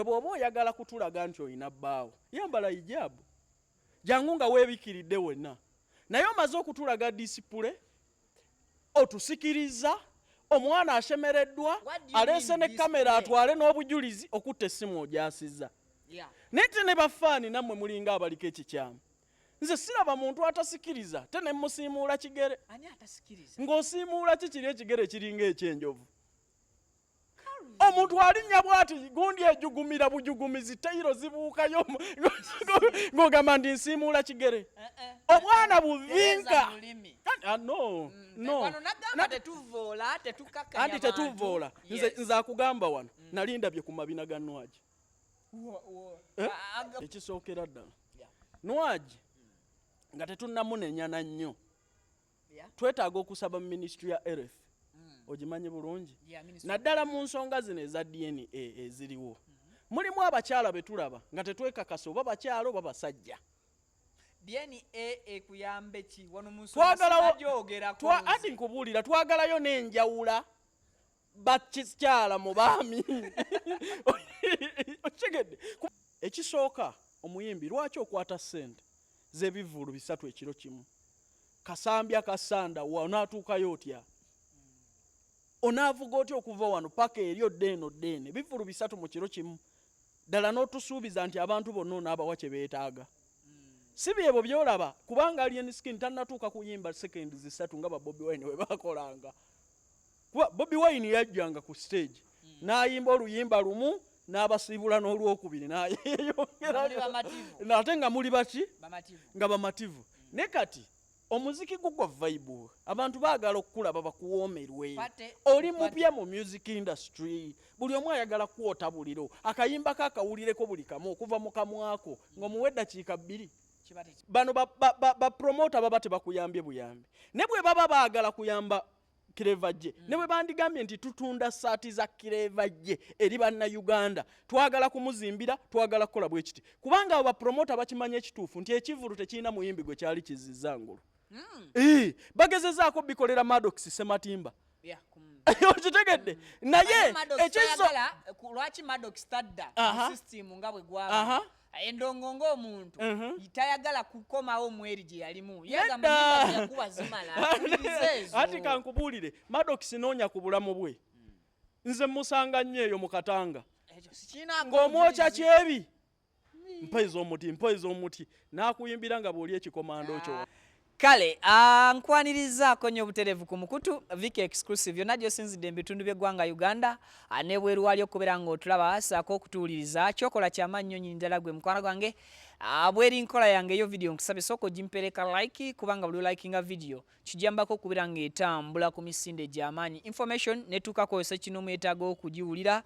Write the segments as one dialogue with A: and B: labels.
A: Bw'oba oyagala kutulaga nti olina bbaawo, yambala hijaabu, jangu nga weebikiridde wenna, naye omaze okutulaga display, otusikiriza, omwana ashemereddwa, aleese ne kamera atwale n'obujulizi, okutta essimu ogyasizza. Naye te ne bafaani nammwe mulinga abaliko ekikyamu. Nze siraba muntu atasikiriza te ne mmusiimuula kigere. Ng'osiimuula ki kiri ekigere ekiringa eky'enjovu? Omuntu alinnya bw'ati gundi ejugumira bujugumizi, teyiro zibuukayo, ng'ogamba nti nsiimuula kigere. Obwana buvinka. No, no. Anti tetuvoola. Nze akugamba wano, nali ndabye ku mabina ga Nwagi. Ekisookera ddala, Nwagi nga tetunnamunenyana nnyo, twetaaga okusaba mu ministry ya health, ogimanyi bulungi, naddala mu nsonga zino eza DNA eziriwo. Mulimu abakyala be tulaba nga tetwekakasa oba bakyala oba basajja.
B: DNA ekuyambe ki wano mu nsonga?
A: Anti nkubuulira, twagalayo n'enjawula bakikyala mu baami, okitegedde? Ekisooka, omuyimbi lwaki okwata ssente z'ebivvulu 3 ekiro kimu? Kasambya kasanda, onaatuukayo otya? Onaavuga otya okuva wano paka eri, odde eno, odde eno, ebivvulu 3 mu kiro kimu ddala, n'otusuubiza nti abantu bonna onaabawa kye beetaaga? Si byebyo byolaba, kubanga Alien Skin tannatuuka kuyimba sekendi 3 nga ba Bobi Wine we bakolanga, kuba Bobi Wine yajjanga ku stage n'ayimba oluyimba lumu n'abasiibula n'olwokubiri n'ayeyongera, ate nga muli baki, nga bamativu. Ne kati omuziki gugwa vibe, abantu baagala okukulaba bakuwoomerwe. Oli mupya mu music industry, buli omu ayagala kwota buliro akayimba ko akawulireko buli kamu okuva mu kamwako ng'omuwa eddakiika 2. Bano bapromota baba tebakuyambye buyambi, ne bwe baba baagala kuyamba Clever J, ne bwe bandigambye nti tutunda saati za Clever J eri Bannayuganda, twagala kumuzimbira, twagala kukola bwe kiti, kubanga abo bapromota bakimanya ekituufu nti ekivvulu tekirina muyimbi gwe kyali kizizza ngulu. Bagezezaako bikolera Maddox Sematimba, okitegedde? Naye
B: ekizo lwaki Maddox tadda mu system nga bwe gwaba endongo, ng'omuntu tayagala kukomawo mweri gye yalimu? Yagamba zimala.
A: Ati kankubuulire, Maddox noonya ku bulamu bwe, nze musanga nnyo eyo mu Katanga ng'omwokya kyebi, mpa ez'omuti, mpa ez'omuti, n'akuyimbira nga bw'oli ekikomando kyo.
B: Kale nkwanirizaako nnyo obutereevu ku mukutu Vic Exclusive yonna gy'osinzidde mu bitundu by'eggwanga Uganda nebweru wali okubeera ng'otulaba saako okutuwuliriza. Kyokola kyamaanyi nnyo nnyini ddala gwe mukwano gwange. Bweri nkola yange eyo video, nkusabye sooka ogimpereka like, kubanga buli olikinga video kijambako okubeera ng'etambula ku misinde gy'amaanyi, information netuukako sekinomu yeetaaga okugiwulira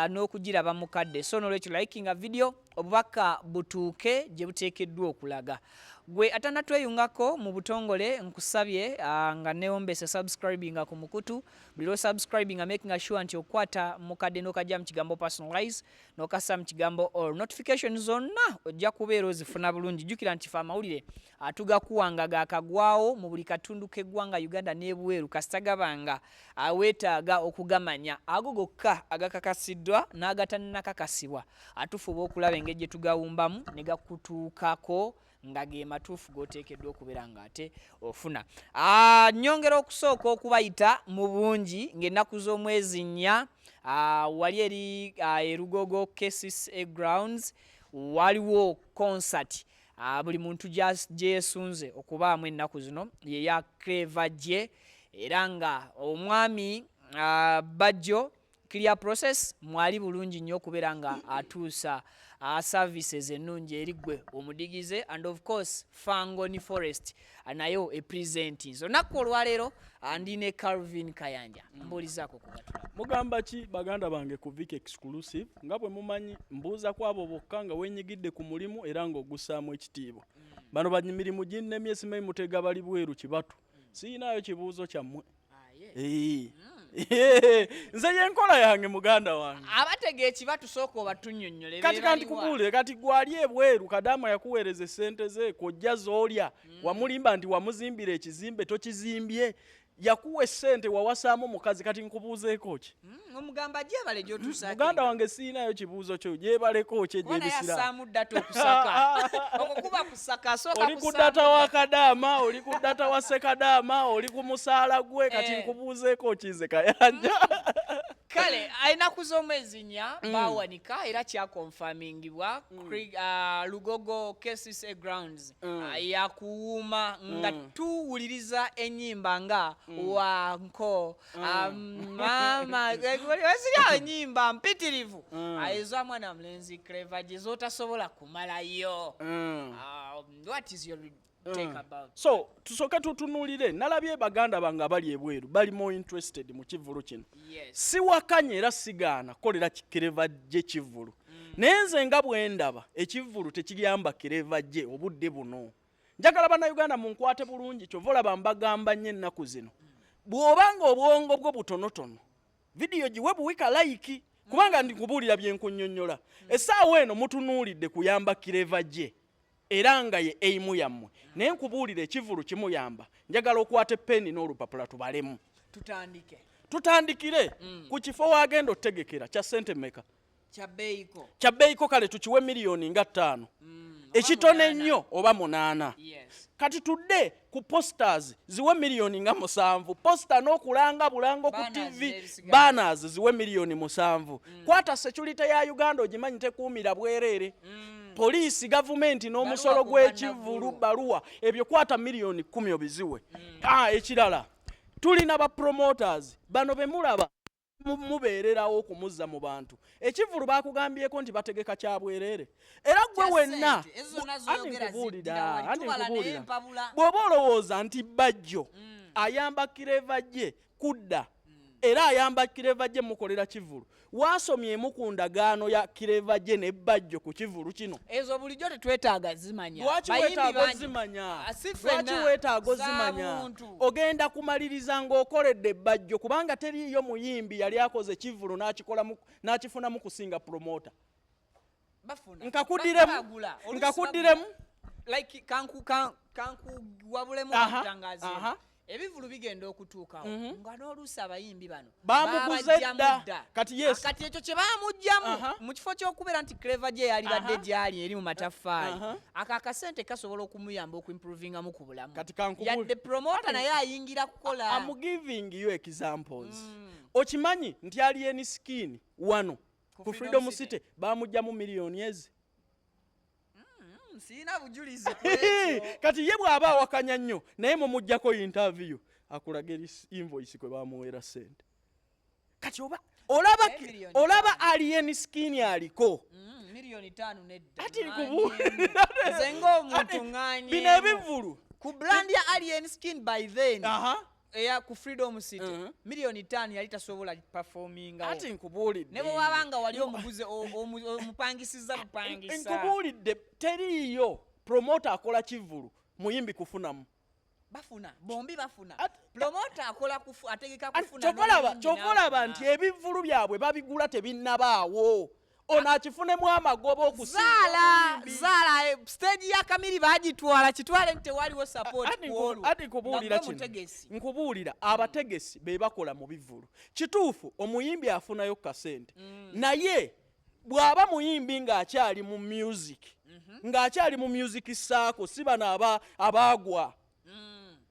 B: n'okugiraba mu kadde. So nolwekyo likinga video, obubaka butuuke gye buteekeddwa okulaga. Gwe atanatweyungako mu butongole, nkusabye nga newombese subscribinga ku mukutu. Buli lwosubscribinga, making sure nti okwata mukadde n'okajja mu kigambo personalize, n'okassa mu kigambo all notification, zonna ojja kubeera ozifuna bulungi. Jjukira nti fe amawulire atugakuwanga gakagwawo mu buli katundu k'eggwanga Uganda n'ebweru, kasita gabanga aweetaaga okugamanya, ago gokka agakakasiddwa n'agatannakakasibwa atufuba okulaba engeri gye tugawumbamu ne gakutuukako nga ge matuufu g'oteekeddwa okubeera ng'ate ofuna. Nnyongera okusooka okubayita mu bungi ng'ennaku z'omwezi 4, wali eri erugogo KCCA grounds waliwo concert buli muntu gyeyesunze okubaamu ennaku zino, yeya Clever J, era nga omwami Bajjo Clear Process mwali bulungi nnyo okubeera nga atuusa services ennungi eri ggwe omudigize, and of course Fangoni Forest nayo epresenti. Olunaku olwaleero ndi ne Calvin Kayanja, mbuulizaako kubatula.
A: Mugamba ki baganda bange ku Vic Exclusive? Nga bwe mumanyi, mbuuza ku abo bokka nga wenyigidde ku mulimu era ng'ogussaamu ekitiibwa. Bano bamirimu ginnemye, simanyi mutega bali bweru kibatu, siyinaayo kibuuzo kyammwe. Nze yenkola yange, muganda wange.
B: Abatega ekiba tusooka obatunnyonnyole.
A: Kati kanti kubuulire, kati gwali ebweru, Kadaama yakuweereza essente ze kojja z'olya. Wamulimba nti wamuzimbira ekizimbe, tokizimbye. Yakuwa essente, wawasaamu mukazi. Kati nkubuuzeeko ki?
B: Omugamba gyebale gyotuusa.
A: Muganda wange, siinayo kibuuzo kyo. Gyebaleko ki?
B: Kuba naye
A: egyebisira
B: assaamu data okusaka, okwo kuba kusaka, asooka
A: Oli ku
B: kussaamu
A: data wa Kadaama, oli ku data wa Sekadaama, oli ku musaala gwe. Kati nkubuuzeeko ki nze Kayanja?
B: Kale ennaku z'omwezi 4 bawanika era kyakonfamingibwa Lugogo KCCA grounds yakuwuuma nga tuwuliriza ennyimba nga wanko mama weziri awo, ennyimba mpitirivu eza mwana mulenzi Clever gye z'otasobola kumalayo. What is your take about
A: So tusooke tutunuulire, nalabye baganda bange abali ebweru bali more interested mu kivvulu kino. Siwakanya era sigaana kukolera Clever J kivvulu, naye nze nga bwe ndaba, ekivvulu tekiyamba Clever J obudde buno. Njagala Bannayuganda munkwate bulungi. Kyova olaba mbagamba nnyo ennaku zino, bw'oba nga obwongo bwo butonotono, vidiyo giwe buwika like, kubanga ndikubuulira bye nkunnyonnyola. Essaawa eno mutunuulidde kuyamba Clever J era nga ye aim yammwe, naye nkubuulira, ekivvulu kimuyamba. Njagala okwata eppeeni n'olupapula tubalemu.
B: Tutandike.
A: Tutandikire ku kifo wagenda otegekera kya sente meka?
B: Kyabbeeyiko.
A: Kyabbeeyiko, kale tukiwe miliyoni nga 5, ekitono
B: 8.
A: ennyo, oba 8. Kati tudde ku posters, ziwe miliyoni nga 7 poster n'okulanga bulango ku
B: Banners
A: TV.
B: n'ebisigadde.
A: Banners ziwe miliyoni 7. Kwata security ya Uganda, ogimanyi tekuumira bwereere, poliisi, gavumenti n'omusolo
B: Baluwa ku
A: gw'ekivvulu,
B: bannavvulu.
A: baluwa ebyo, kwata miliyoni 10 obiziwe. Ekirala, tulina ba promoters bano be mulaba mubeererawo okumuzza mu bantu. Ekivvulu bakugambyeko nti bategeka kya bwereere, era gwe
B: Kya
A: wenna
B: ssente, ezo zonna
A: Anti
B: zoyogera
A: nkubuulira,
B: ziddira wali,
A: anti
B: tubala naye
A: nkubuulira.
B: mpabula.
A: Bw'oba olowooza nti Bajjo ayamba Clever J kudda, era ayamba Clever J mukolera kivvulu, waasomyemu ku ndagaano ya Clever J ne Bajjo ku kivvulu kino?
B: Ezo bulijjo tetwetaaga zimanya.
A: Lwaki
B: Bayimbi
A: weetaaga
B: bangi.
A: ozimanya?
B: Ah, si
A: Lwaki
B: ffenna,
A: weetaaga ozimanya?
B: z'abuntu.
A: Ogenda kumaliriza ng'okoledde Bajjo, kubanga teriiyo muyimbi yali akoze kivvulu n'akifunamu kusinga promota.
B: Bafuna.
A: Nkakuddiremu?
B: Bagula. Oluusi
A: Nkakuddiremu?
B: bagula. Like kankuwabulemu okutangaza, ebivulu bigenda okutuukawo nga n'oluusi abayimbi bano
A: Bamuguze
B: babajjamu
A: dda.
B: dda.
A: Kati yes.
B: Kati ekyo kye bamugjamu mu kifo ky'okubeera nti Clever J yalibadde gyali eri mu mataffaali, ako akasente kasobola okumuyamba okuimprovingamu ku bulamu.
A: Kati kankubuule.
B: Yadde promota naye ayingira kukola.
A: I'm giving you examples. Okimanyi nti Alien Skin wano
B: Ku
A: ku
B: Freedom
A: Freedom
B: City.
A: City bamugjamu miliyoni ezi?
B: Sirina bujulizi ku ekyo.
A: Kati ye bw'aba awakanya nnyo, naye mumugjako interview akulaga eri invoice kwe bamuweera ssente. Kati oba olaba
B: Naye miliyoni
A: olaba
B: 5.
A: Alien Skin aliko
B: Miliyoni 5 nedda.
A: Ati
B: Ŋŋaanyeemu. Nze ng'omuntu
A: Ati
B: ŋŋaanyeemu.
A: bino ebivvulu
B: Ku brand ya Alien Skin by then eya ku Freedom City, miliyoni 5 yali tasobola performingawo.
A: Ati nkubuulidde.
B: Ne bwe waba nga wali omuguze omupangisiza bupangisa.
A: Nkubuulidde, teriiyo promota akola kivvulu muyimbi kufunamu.
B: Bafuna, bombi bafuna.
A: Ati
B: Promota akola ategeka
A: Ati
B: kufuna,
A: kyova olaba
B: n'omuyimbi
A: kyova olaba
B: n'afuna.
A: nti ebivvulu byabwe babigula tebinnabaawo, ono akifunemu amagoba okusinga
B: Zaala
A: omuyimbi.
B: zaala stage ya Kamiri bagitwala, kitwale nti tewaliwo support
A: Ati
B: ku olwo.
A: Ati nkubuulira
B: Nga gwe
A: kino.
B: mutegesi.
A: Nkubuulira, abategesi be bakola mu bivvulu. Kituufu omuyimbi afunayo kasente, naye bw'aba muyimbi ng'akyali mu music, ng'akyali mu music saako, si bano abaagwa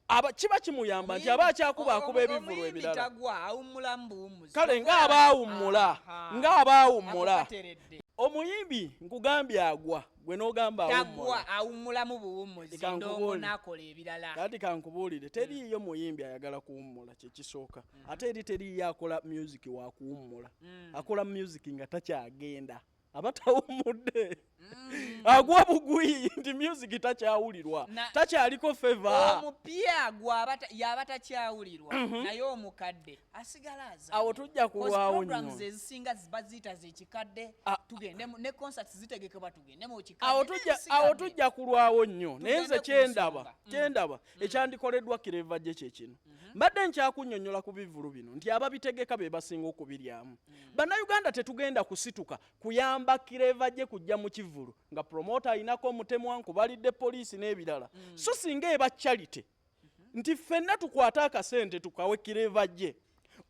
A: aba, kiba kimuyamba nti aba akyakubaakuba ebivvulu
B: Omuyimbi
A: ebirala.
B: tagwa, awummulamu buwummuzi.
A: Kale
B: Kyova olaba-
A: ng'abaawummula, ng'abaawummula.
B: Ako kateredde.
A: Omuyimbi nkugambye agwa, gwe n'ogamba awummula.
B: Tagwa, awummulamu buwummuzi.
A: Kankubuulire.
B: Ndongo n'akola ebirala.
A: Kati kankubuulire, teriiyo muyimbi ayagala kuwummula, kyekisooka. Ate eri teriiyo akola music wa kuwummula, akola music nga takyagenda. Aba tawummudde, agwa bugwi nti music takyawulirwa, takyaliko favor.
B: Omupya gwaba yaba takyawulirwa, naye omukadde asigala azanya.
A: Awo tujja kulwawo
B: Programs
A: nnyo.
B: ezisinga baziyita zekikadde. Tugende ne concerts zitegekebwa, tugende mu kikadde.
A: Awo tujja,
B: n'ebisigadde.
A: Awo tujja kulwawo nnyo, naye nze
B: Tugende ku
A: kyendaba,
B: nsonga.
A: kyendaba ekyandikoleddwa Clever J kye kino. Mbadde nkyakunnyonnyola ku bivvulu bino nti ababitegeka be basinga okubiryamu. Bannayuganda tetugenda kusituka kuyamba Clever J kujja mu kivvulu nga promoter ayinako omutemwa, nkubalidde poliisi n'ebirala. So singa eba charity nti ffenna tukwate akasente tukawe Clever J,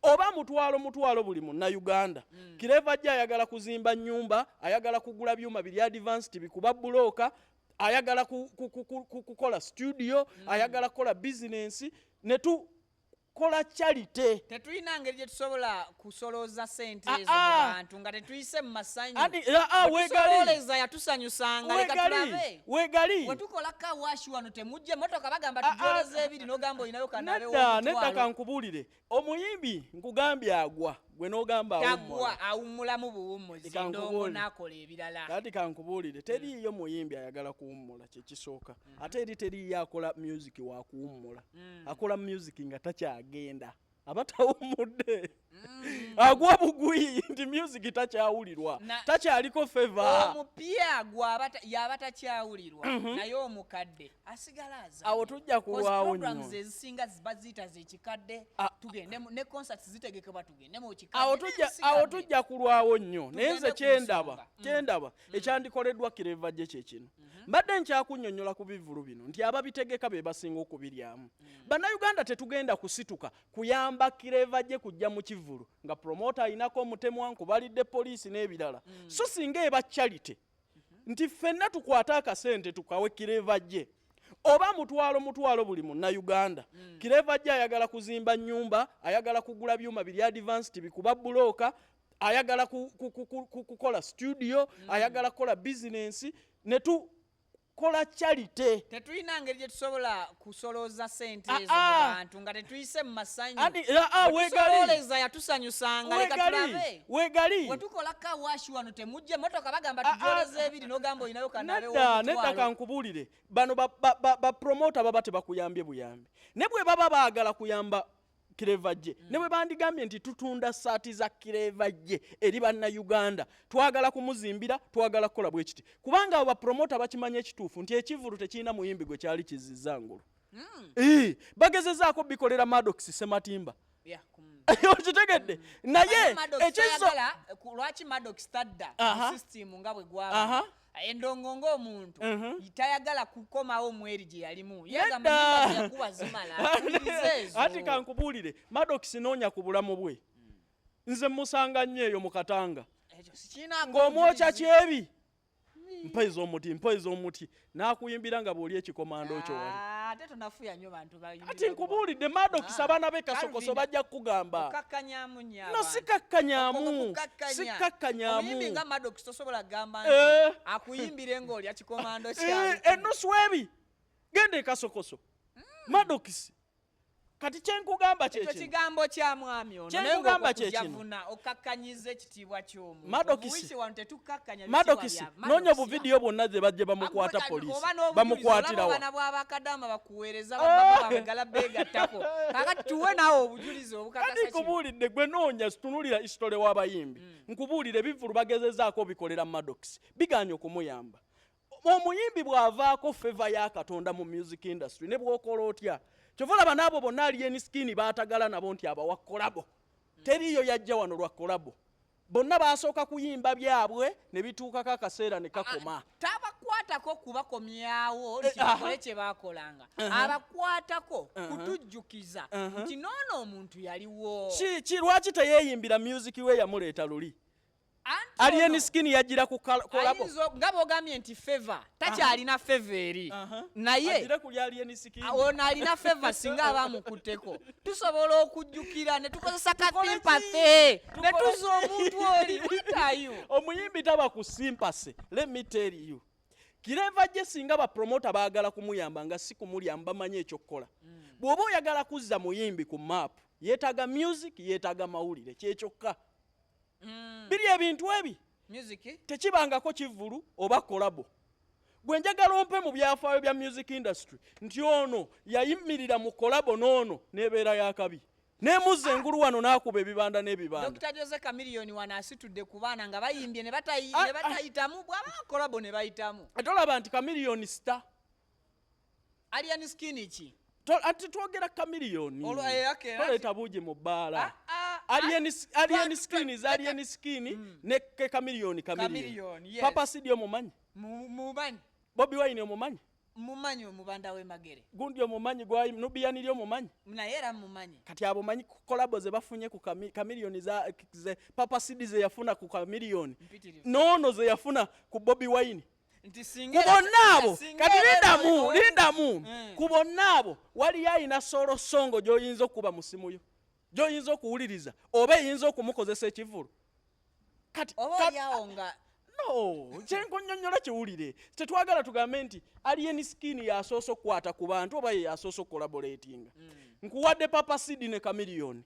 A: oba mutwalo mutwalo buli munnayuganda. Clever J ayagala kuzimba nnyumba, ayagala kugula byuma biri advanced bikuba bulooka, ayagala kukola studio, ayagala kukola bizinensi, ne tukola charity.
B: Tetulina ngeri gye tusobola kusolooza sente
A: Ah,
B: ezo mu
A: ah.
B: bantu nga tetuyise mu masanyu.
A: Andi,
B: Bwe
A: wegali.
B: tusololeza yatusanyusanga, leka
A: Wegali.
B: tulabe.
A: Wegali.
B: Bwe tukola car wash wano temujje motoka bagamba
A: Ah, ah.
B: tujoleza ebiri, n'ogamba olinayo kanabe
A: Nedda, nedda.
B: w'omutwalo.
A: Kankubuulire, omuyimbi nkugambye agwa, gwe n'ogamba
B: Tagwa,
A: awummula.
B: awummulamu buwummuzi,
A: Leka
B: ndongo
A: nkubuulire.
B: n'akola ebirala.
A: Kati kankubuulire, teriiyo muyimbi ayagala kuwummula, kyekisooka. Ate eri teriiyo akola music wa kuwummula. Akola music nga takyagenda aba tawummudde, agwa bugwi nti music takyawulirwa, takyaliko favor.
B: Omupya gwaba yaba takyawulirwa, naye omukadde asigala azanya.
A: Awo tujja kulwawo
B: Programs
A: nnyo.
B: ezisinga baziyita zekikadde. Tugende ne concerts zitegekebwa, tugende mu kikadde
A: Awo tujja,
B: n'ebisigadde.
A: awo tujja kulwawo nnyo, naye nze
B: Tugende ku
A: kyendaba,
B: nsonga.
A: kyendaba ekyandikoleddwa Clever J kye kino. Mbadde nkyakunnyonnyola ku bivvulu bino nti ababitegeka be basinga okubiryamu. Bannayuganda tetugenda kusituka kuyamba Clever J kujja mu kivvulu nga promoter ayinako omutemwa, nkubalidde poliisi n'ebirala. So singa eba charity nti ffenna tukwate akasente tukawe Clever J, oba mutwalo mutwalo buli munnayuganda. Clever J ayagala kuzimba nnyumba, ayagala kugula byuma biri advanced bikuba bulooka, ayagala kukola studio, ayagala kukola bizinensi, ne tukola charity.
B: Tetulina ngeri gye tusobola kusolooza sente
A: Ah,
B: ezo mu
A: ah.
B: bantu nga tetuyise mu masanyu.
A: Andi,
B: Bwe
A: wegali.
B: tusololeza yatusanyusanga, leka
A: Wegali.
B: tulabe.
A: Wegali.
B: Bwe tukola car wash wano temujje motoka bagamba
A: Ah, ah.
B: tujoleza ebiri, n'ogamba olinayo kanabe
A: Nedda, nedda.
B: w'omutwalo.
A: Kankubuulire, bano bapromota baba tebakuyambye buyambi, ne bwe baba baagala kuyamba Clever J, ne bwe bandigambye nti tutunda saati za Clever J eri bannayuganda, twagala kumuzimbira, twagala kukola bwe kiti, kubanga abo bapromota bakimanya ekituufu nti ekivulu tekirina muyimbi gwe kyali kizizza ngulu. Bagezezaako bikolera Maddox Sematimba. Okitegedde? Naye
B: Maddox
A: ekizo
B: tayagala, lwaki Maddox tadda mu system nga bwe gwaba? Endongo ng'omuntu tayagala kukomawo mweri gye yalimu. Yagamba
A: Nedda.
B: nyimba yakuba zimala, atuwulirize ezo.
A: Ati kankubuulire, Maddox noonya ku bulamu bwe, nze musanga nnyo eyo mu Katanga.
B: Ekyo sikirinaako
A: Ng'omwokya
B: bujulizi.
A: kyebi, mpa ez'omuti, mpa ez'omuti, n'akuyimbira nga bw'oli ekikomando kyo wali.
B: Ah, ate tonafuya nnyo bantu bayimbira.
A: Ati nkubuulidde, Maddox,
B: Ah,
A: abaana b'e Kasokoso
B: Calvin,
A: bajja kukugamba.
B: Okakkanyamu nnyo
A: No,
B: abantu.
A: sikakkanyamu.
B: Okukakkanya.
A: Sikakkanyamu.
B: Omuyimbi nga Maddox tosobola kugamba nti akuyimbire ng'olya kikomando kya
A: Ennusu ebi, genda e Kasokoso, Maddox. Kati kyenkugamba
B: Ekyo
A: kyekino.
B: kigambo kya mwami ono, naye
A: Kyenkugamba kye kino.
B: ng'okujavuna okakkanyiza ekitiibwa ky'omuntu.
A: Maddox.
B: Obuwisi wano tetukakkanya
A: Maddox,
B: bitiibwa bya
A: noonya
B: Maddox.
A: obuvidiyo bwonna ze bajje bamukwata
B: Oba
A: poliisi
B: n'obujulizi,
A: bamukwatirawa.
B: olaba obwana bw'abakadaama bakuweereza, bababa babagala beegattako. Kaakati tuwe naawe obujulizi obukakasa
A: Kati
B: kino.
A: nkubuulidde, gwe noonya, tunulira history w'abayimbi. Nkubuulire, ebivvulu bagezezaako obikolera Maddox, biganye okumuyamba. Omuyimbi bw'avaako favor ya Katonda mu music industry, ne bw'okola otya, kyova olaba n'abo bonna Alien Skin baatagala nabo nti abawa collabo, teriiyo yajja wano lwa collabo. Bonna basooka kuyimba byabwe ne bituukako akaseera ne kakoma.
B: Tabakwatako kubakomyawo nti bakole kye bakolanga, abakwatako kutujjukiza nti noono omuntu yaliwo.
A: Ki lwaki teyeeyimbira music we yamuleeta luli?
B: Anti
A: Alien
B: ono
A: Skin yagira ku collabo.
B: Nga bw'ogambye nti favor takyalina favor eri, naye
A: Agire ku lya Alien Skin.
B: Ono alina favor. Singa aba amukutteko, tusobola okujjukira ne tukozesa ka
A: Tukole ki?
B: sympathy ne
A: Tukole
B: tuza omuntu oli. What are you?
A: Omuyimbi taba ku sympathy. Let me tell you, Clever J singa bapromota baagala kumuyamba nga si kumulyamu, bamanyi ekyokukola. Bw'oba oyagala kuzza muyimbi ku map, yeetaaga music, yeetaaga mawulire, kyekyokka. Biri ebintu ebi.
B: Music
A: Tekibangako kivvulu oba collabo. Gwe njagala ompe mu byafaayo bya music industry nti ono yayimirira mu collabo n'ono n'ebeera yakabi nemuzza engulu wano n'akuba ebibanda n'ebibanda.
B: Dr Jose Chameleone wano asitudde ku baana nga bayimbye ne
A: Ah,
B: ne batayitamu, bwaba collabo ne bayitamu.
A: Ate olaba nti Chameleone star.
B: Alien Skin ki?
A: Ati twogera Chameleone.
B: Okay,
A: Toleeta buugi mu bbaala.
B: Ah, ah, ah,
A: Alien Skin is Alien Skin ne ke Chameleone Chameleone.
B: Chameleone, yes.
A: Papa Sidi omumanyi?
B: Mumanyi.
A: Bobi Wine omumanyi?
B: Mumanyi omubanda w'emagere.
A: Gundi omumanyi gwa Nubian ly omumanyi?
B: Naye era mumanyi.
A: Kati abo manyi collabo ze bafunye ku Chameleone za ze Papa Sidi ze yafuna ku Chameleone.
B: Mpitirivu.
A: Noono ze yafuna ku Bobi Wine.
B: Nti singa
A: Ku bonna abo,
B: singa
A: kati
B: era
A: lindamu, lindamu. Ku bonna abo, waliyo alina solo song gy'oyinza okuba mu ssimu yo, gy'oyinza okuwuliriza, oba eyinza okumukozesa ekivvulu. Kati,
B: Oba oliawo nga
A: No, kyenkunnyonnyola kiwulire. Tetwagala tugambe nti Alien Skin yasoose okukwata ku bantu oba ye yasoose okucollaboratinga. Nkuwadde Papa Sidi ne Chameleone.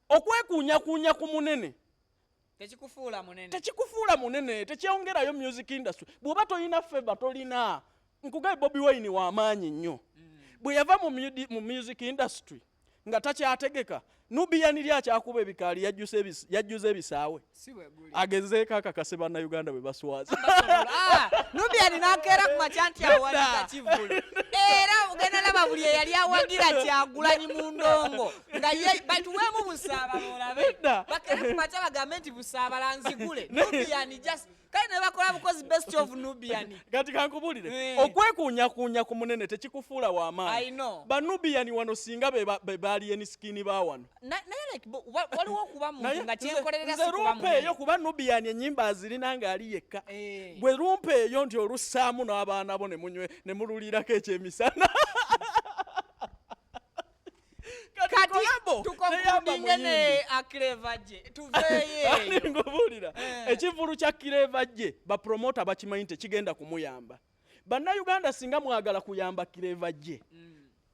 A: Okwekuunyakuunya ku munene
B: tekikufuula munene.
A: Tekikufuula munene, tekyongerayo music industry. Bw'oba tolina favor tolina. Nkugaye Bobi Wine w'amaanyi nnyo. Bwe yava mu music industry nga takyategeka, Nubian ly akyakuba ebikaali yajjuza ebisaawe.
B: Si bwe guli.
A: Agezeeko akakase Bannayuganda bwe baswaza.
B: Nubian n'akeera ku makya nti awanika kivvulu. Era ogenda laba buli eyali awagira Kyagulanyi mu ndongo nga ye batuweemu Busaabala olabe.
A: Nedda.
B: Bakeera ku makya bagambe nti Busaabala nzigule. Nubian just kale ne bakola bukozi best of Nubian.
A: Kati kankubuulire, okwekuunyakuunya ku munene tekikufuula w'amaanyi.
B: I know.
A: Banubian wano singa be ba Alien Skin ba wano.
B: Naye like, waliwo okuba muntu
A: Naye
B: nga kyenkolerera
A: nze
B: si kuba
A: lumpa
B: munene.
A: eyo kuba Nubian ennyimba azirina ng'ali yekka. Bwe lumpa eyo nti olussaamu n'abaana bo ne munywe ne mululirako ekyemisana. Kati
B: Kati
A: collabo
B: tukonkudinge
A: teyamba
B: ne
A: muyimbi.
B: Clever J. Tuveeyo
A: Ani
B: eyo.
A: nkubuulira, ekivvulu kya Clever J bapromota bakimanyi tekigenda kumuyamba. Bannayuganda singa mwagala kuyamba Clever J,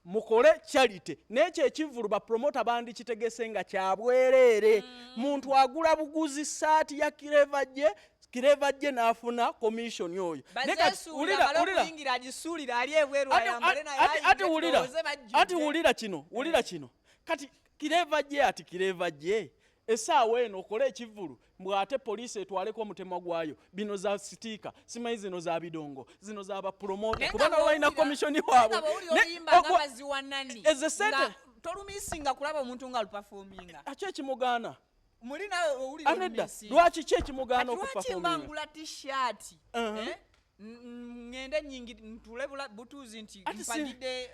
A: mukole charity. N'ekyo ekivvulu bapromota bandikitegese nga kya bwereere. Muntu agula buguzi saati ya Clever J, Clever J n'afuna commission oyo. Naye kati
B: Bazeesuulira,
A: wulira,
B: bale
A: wulira.
B: okuyingira agisuulire ali ebweru ayambale naye ayinge
A: Ati wulira,
B: tulowooze bajjudde.
A: ati wulira kino, wulira kino. Kati Clever J ati Clever J essaawa eno okole ekivvulu mbw'ate poliisi etwaleko omutemwa gwayo, bino za sitiika, simanyi zino za bidongo, zino za bapromota,
B: Naye
A: kuba
B: nga
A: nabo balina commission waabwe.
B: nga bw'owulira
A: Ne-
B: oluyimba nga baziwanani,
A: Ezo sente
B: nga tolumisinga kulaba omuntu nga aluperforminga.
A: Aki ekimugaana?
B: Muli naawe owulira
A: Anedda,
B: olumisinga.
A: lwaki ki ekimugaana
B: Kati lwaki mba
A: okuperforminga?
B: ngula t-shirt, eh? Ngende nyingi ntule butuuzi nti
A: Ati
B: mpagidde,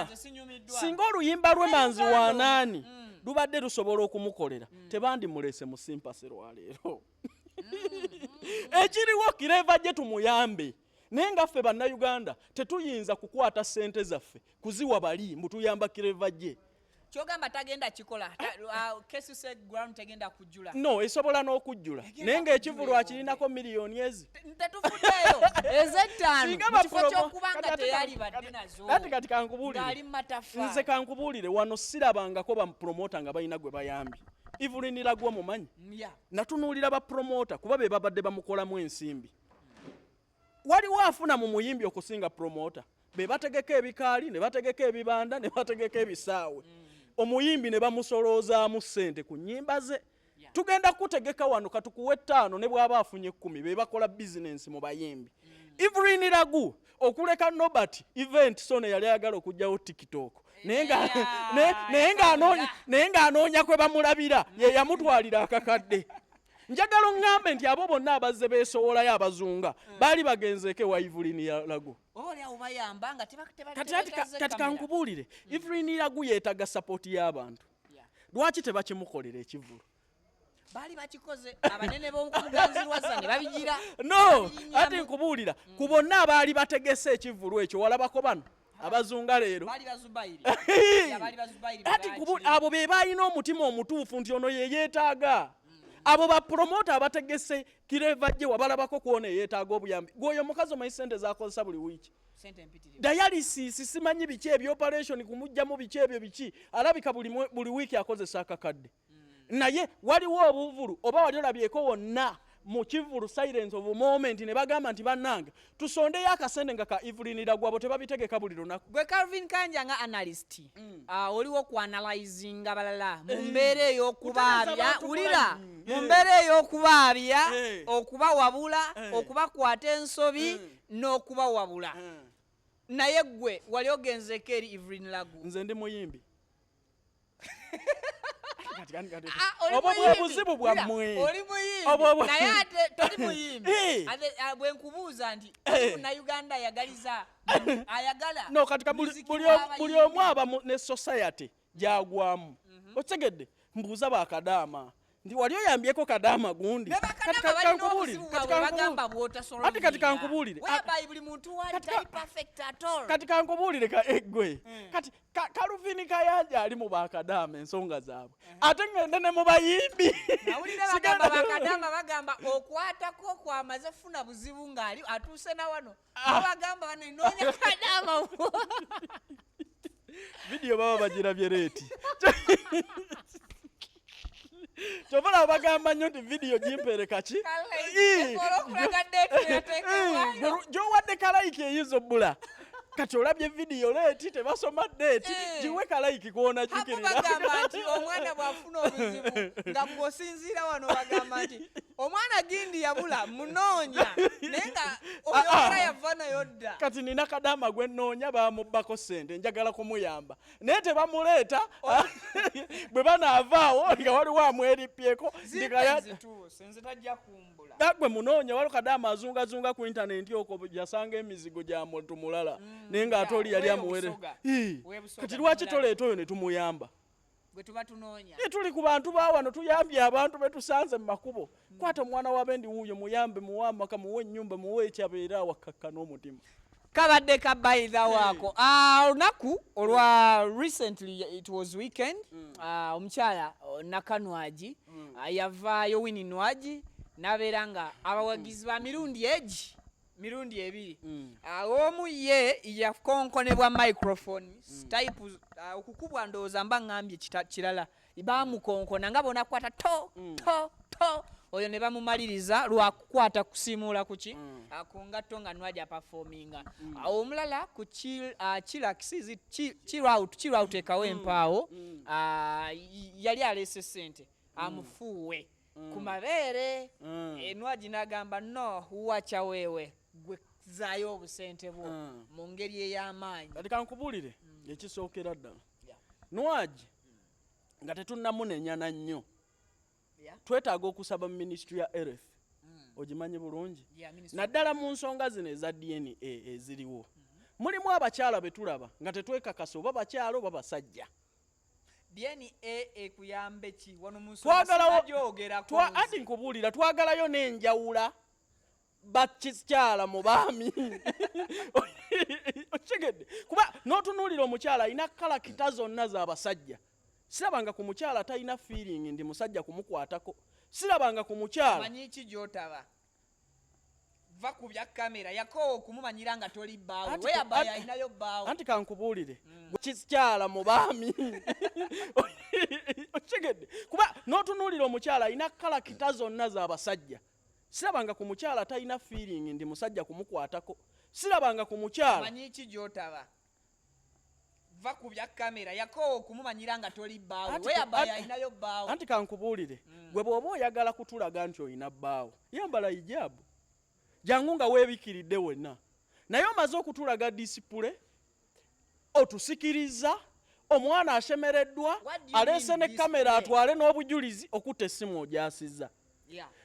B: nze sinyumiddwa.
A: singa oluyimba lwe Manzi
B: Uganda
A: wanaani lubadde lusobola okumukolera, tebandimulese mu simpasi lwaleero. Ekiriwo Clever J tumuyambe, naye nga ffe Bannayuganda tetuyinza kukwata ssente zaffe kuziwa bali mbu tuyamba Clever J.
B: Kyogamba tagenda kikola. KCC ground tegenda kujjula.
A: No, esobola n'okujjula.
B: Egenda
A: Naye ng'ekivvulu
B: kujjula
A: akirinako miliyoni ezi.
B: Tetufuddeeyo ez'ettaano
A: Singa
B: mu kifo
A: bapromo-
B: ky'okuba nga
A: Kati ate
B: teyali badde nazo.
A: Ate kati kankubuulire.
B: Ng'ali mu mataffaali.
A: Nze kankubuulire, wano sirabangako bapromota nga balina gwe bayambye. Evelyn Lagu omumanyi?
B: Yeah.
A: Natunuulira bapromota kuba be babadde bamukolamu ensimbi. Waliwo afuna mu muyimbi okusinga promota. Be bategeka ebikaali, ne bategeka ebibanda, ne bategeka ebisaawe. Omuyimbi ne bamusoloozaamu ssente ku nnyimba ze. Tugenda kutegeka wano katukuwe 5 ne bw'aba afunye 10, be bakola bizinensi mu bayimbi. Evelyn Lagu okuleka Nobert event so ne yali ayagala okuggyawo TikTok. Naye ng'anoonya kwe bamulabira, ye yamutwalira akakadde. Njagala oŋŋambe nti abo bonna abazze beesowolayo abazunga baali bagenzeeko ewa Evelyn Lagu.
B: Oba oli awo bayamba nga
A: Kati ati
B: tebatazze
A: kati
B: kamera.
A: kankubuulire, Evelyn Lagu yeetaaga sapoti y'abantu. Lwaki tebakimukolera ekivvulu?
B: Baali bakikoze abanene b'omuganzi Lwasa ne babigira.
A: No,
B: Babirinyamu.
A: ate nkubuulira, ku bonna abaali bategese ekivvulu ekyo walabako bano abazunga leero.
B: Baali bazubayiri. Ya, baali bazubayiri be
A: Ati
B: baakiri.
A: abo be balina omutima omutuufu nti ono ye yeetaaga. Abo bapromota abategese Clever J wabalabako kwona eyeetaaga obuyambi. Gwe oyo omukazi omanyi ssente z'akozesa buli wiiki.
B: Ssente mpitirivu.
A: Dialysis simanyi biki ebyo, operation kumuggyamu biki ebyo biki. Alabika buli wiiki akozesa akakadde. Naye waliwo obuvulu oba wali olabyeko wonna mu kivulu silence of moment ne bagamba nti bannange tusondeyo akasente nga ka Evelyn Lagwabo, tebabitegeka buli lunaku.
B: Gwe Calvin Kanja nga analyst, oliwo okuanalyzinga balala mu mbeera ey'okubaabya.
A: Kutereeza abantu.
B: Wulira,
A: Bulayi.
B: mu mbeera ey'okubaabya, okubawabula, okubakwata ensobi n'okubawabula. Naye gwe wali ogenzeeko eri Evelyn Lagu?
A: Nze ndi muyimbi. Kati-
B: Ah, oli
A: obwo bwe
B: muyimbi.
A: buzibu
B: Wulira,
A: bwammwe.
B: oli muyimbi, naye ate toli muyimbi. Ate, bwe nkubuuza nti oli Munnayuganda ayagaliza, ayagala
A: No, kati
B: muziki
A: buli
B: w'abayimbi.
A: omu aba ne society gyagwamu. Okitegedde? Mbuuza bakadaama nti wali oyambyeko kadaama gundi?
B: Ne
A: Kati
B: bakadaama balina obuzibu
A: kati
B: bwabwe, bagamba bw'otasolovinga.
A: Ati kati kankubuulire.
B: Whereby buli muntu wali tali perfect at all.
A: Kati kankubuulire, ka eggwe kati Kaluvini Kayanja ali mu bakadaama, ensonga zaabwe, ate ngende ne mu bayimbi.
B: Nawulira bagamba bakadaama bagamba okwatako kwamaze funa buzibu ng'ali atuuse na wano. Babagamba bano noonya kadaama.
A: Vidiyo baba bagirabye late. Kyova laba bagamba nnyo nti vidiyo gimpeere kaki.
B: Olwokulaga date yateekebwayo.
A: Gyowadde ka like eyinza obbula. Kati olabye vidiyo late, tebasoma date. Giwe ka like
B: Abo
A: kwonajjukirira.
B: Bagamba nti omwana bw'afuna obuzibu nga gw'osinziira wano, bagamba nti omwana gindi yabula, munoonya, naye nga oyogera yava nayo dda.
A: Kati nina kadaama gwe nnoonya, bamubbako ssente, njagala kumuyamba naye tebamuleeta. Bwe banaavaawo nga waliwo amweripyeko.
B: Zituuse, nze tajja kumbula.
A: Gwe munoonya, waliwo kadaama azungazunga ku intaneti okwo, yasanga emizigo gya muntu mulala naye ng'ate oli yali
B: wewe
A: amuwere.
B: Busoga. Wewe Busoga,
A: Kati lwaki
B: namulala.
A: toleeta oyo ne tumuyamba?
B: Gwe tuba tunoonya.
A: Ye tuli ku bantu ba wano, tuyambye abantu betusanze mu makubo. Kwata omwana w'abendi wuuyo, muyambe, muwe amaka, muwe ennyumba, muwe ekyabeera awakkakkana omutima.
B: Kabadde kabayitha waako. Ah, olunaku olwa recently, it was weekend, omukyala Nakanwagi, yavaayo, Winnie Nwagi, n'abeera nga abawagizi ba mirundi egi mirundi ebiri. Omu ye yakonkonebwa microphone type, okukubwa ndowooza mba ŋŋambye kirala, bamukonkona nga bonakwata to to to oyo ne bamumaliriza lwakukwata kusiimuula kuki ku ngatto nga Nwagi aperforminga. Awo omulala ku Chillax, is it chill out, chill out ekawempaawo, yali aleese sente amufuuwe ku mabeere. Nwagi n'agamba, "No, wacha weewe, gwe zaayo obusente bwo," mu ngeri ey'amaanyi.
A: Kati kankubuulire ekisookera ddala. Nwagi nga tetunnamunenyana nnyo, twetaaga okusaba mu ministry ya health, ogimanyi bulungi,
B: Yeah, ministry.
A: naddala mu nsonga zino eza DNA eziriwo. Mulimu abakyala be tulaba nga tetwekakasa oba bakyala oba basajja.
B: DNA ekuyambe ki wano mu nsonga? Sinagyogerako nze.
A: Ati nkubuulira, twagalayo n'enjawula bakikyala mu baami. Okitegedde? Kuba n'otunuulira omukyala alina character zonna z'abasajja. Sirabanga ku mukyala talina feeling ndi musajja kumukwatako. Sirabanga ku mukyala.
B: Manyi ki gyotaba va ku bya kamera, yakoowa okumumanyira nga toli bbaawe. Weyaba yalinayo bbaawe.
A: Anti kankubuulire, kikyala mu baami. Okitegedde? Kuba n'otunuulira omukyala alina character zonna z'abasajja. Sirabanga ku mukyala talina feeling ndi musajja kumukwatako. Sirabanga ku mukyala.
B: Manyi ki gyotaba va ku bya kamera, yakoowa okumumanyira nga toli bbaawe. Weyaba yalinayo bbaawe.
A: Anti kankubuulire, gwe bw'oba oyagala kutulaga nti olina bbaawo, yambala hijaabu, jangu nga weebikiridde wenna. Naye omaze okutulaga display, otusikiriza omwana ashemereddwa,
B: What do you
A: aleese
B: mean
A: ne kamera,
B: display?
A: atwale n'obujulizi, okutta essimu ogyasizza.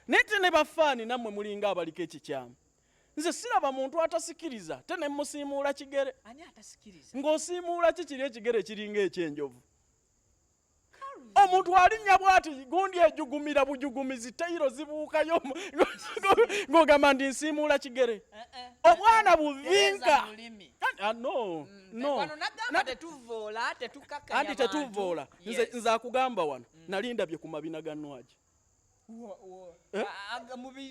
A: Naye te ne bafaani nammwe mulinga abaliko ekikyamu. Nze siraba muntu atasikiriza te ne musiimuula kigere.
B: Ani atasikiriza?
A: Ng'osiimuula ki kiri ekigere ekiringa ekyenjovu? Omuntu alinnya bw'ati gundi ejugumira bujugumizi, teyiro zibuukayo, ng'ogamba nti nsiimuula kigere.
B: Eh, eh.
A: Obwana
B: Tereza
A: buvinka.
B: mu lulimi.
A: Ah, no, no.
B: Wano nagamba tetuvoola, tetukakkanya
A: Anti
B: bantu.
A: tetuvoola. Nze nze akugamba wano nali ndabye ku mabina ga Nwagi. Eh?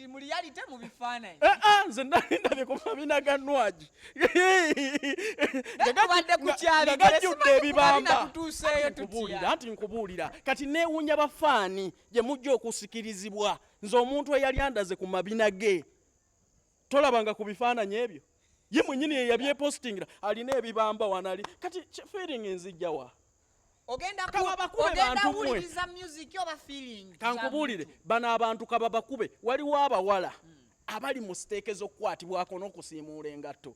B: Mu reality, mu bifaananyi.
A: Eh, ah, nze nali ndabye ku mabina ga Nwagi
B: Nga tubadde ku
A: nga
B: kyabigere,
A: gajjudde
B: simanyi ku mabina
A: ebibamba.
B: tutuuseeyo
A: Anti nkubuulira,
B: tutya.
A: anti nkubuulira kati neewuunya bafaani gye mujja okusikirizibwa. Nze omuntu eyali andaze ku mabina ge, tolabanga ku bifaananyi ebyo, ye mwennyini ye yabyepostingira, alina ebibamba wanali. Kati feeling nzijjawa?
B: Ogenda
A: Kaba bakube
B: ogenda
A: bantu mmwe.
B: wuliriza music oba feeling za
A: Kankubuulire,
B: muntu?
A: bano abantu kaba bakube. Waliwo abawala abali mu siteeke z'okukwatibwako n'okusiimuula engatto.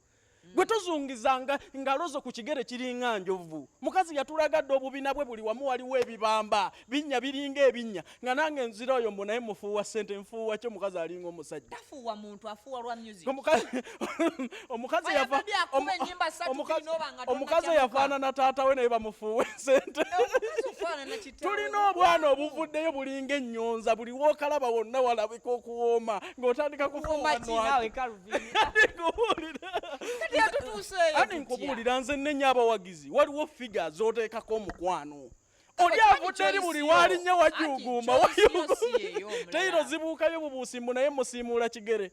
A: Gwe tozungizanga ngalo zo ku kigere kiringa njovu. Mukazi yatulagadde obubina bwe, buli wamu waliwo ebibamba, binnya biringa ebinnya. Nga nange nzira oyo mbu naye mufuuwa ssente. Nfuuwa kyo? Mukazi alinga omusajja.
B: Tafuuwa muntu, afuuwa lwa music.
A: Omukazi
B: Fire
A: yafa
B: Baby akuba ennyimba ssatu, kirina oba nga
A: omukazi
B: tonnakyamuka.
A: yafaanana taata we, naye bamufuuwa esente.
B: Omukazi ofaanana kitaawe.
A: Tulina obwana obuvuddeyo bulinga ennyonza, buli wookalaba wonna walabika okuwooma ng'otandika kufuuwa.
B: Kuwooma ki naawe,
A: Nwagi.
B: Calvin?
A: Nkubuulira.
B: Kati atutuuseeyo
A: Ani
B: tutya?
A: nkubuulira, nze nnenya abawagizi. Waliwo figure z'oteekako omukwano, oli
B: Okimanyi
A: avudde eri buli
B: choice yo.
A: walinnya wajuugumba.
B: Anti choice yo si yeyo omulala.
A: Teyiro zibuukayo bubuusi mbu naye musiimuula kigere.